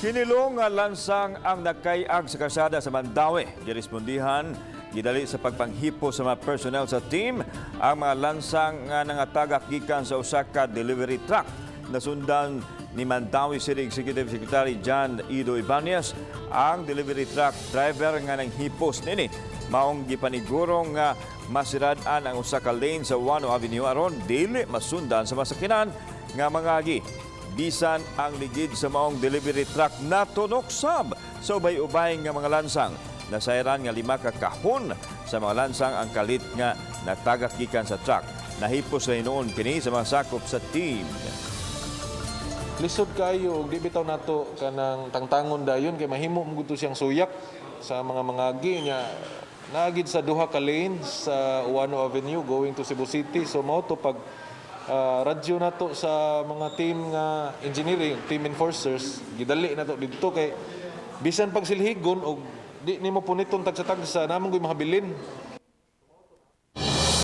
Hinilong nga lansang ang nakayag sa karsada sa Mandaue. Girespondihan, gidali sa pagpanghipo sa mga personnel sa team ang mga lansang nga nangatagak gikan sa usa ka delivery truck. Nasundan ni Mandaue City Executive Secretary John Ido Ibanez ang delivery truck driver nga nanghipos nini. Maong gipaniguro nga masirad-an ang usa ka lane sa Ouano Avenue aron dili masundan sa masakinan nga mangagi. Bisan ang ligid sa maong delivery truck natunok sab sa ubay-ubay nga mga lansang. Nasayran nga 5 ka kahon sa mga lansang ang kalit nga natagak gikan sa truck. Nahipos na hinuon kini sa mga sakop sa team. Lisod kayo og di bitaw nato kanang tangtangon dayon kay mahimo mo gud to siyang suyak sa mga mangagi nya naagid sa duha ka lane sa Ouano Avenue going to Cebu City. So mao to pag radyo nato sa mga team nga engineering, team enforcers, gidali nato didto kay bisan pag silhigon og di nimo puniton tagsa-tagsa, naa man goy mahabilin.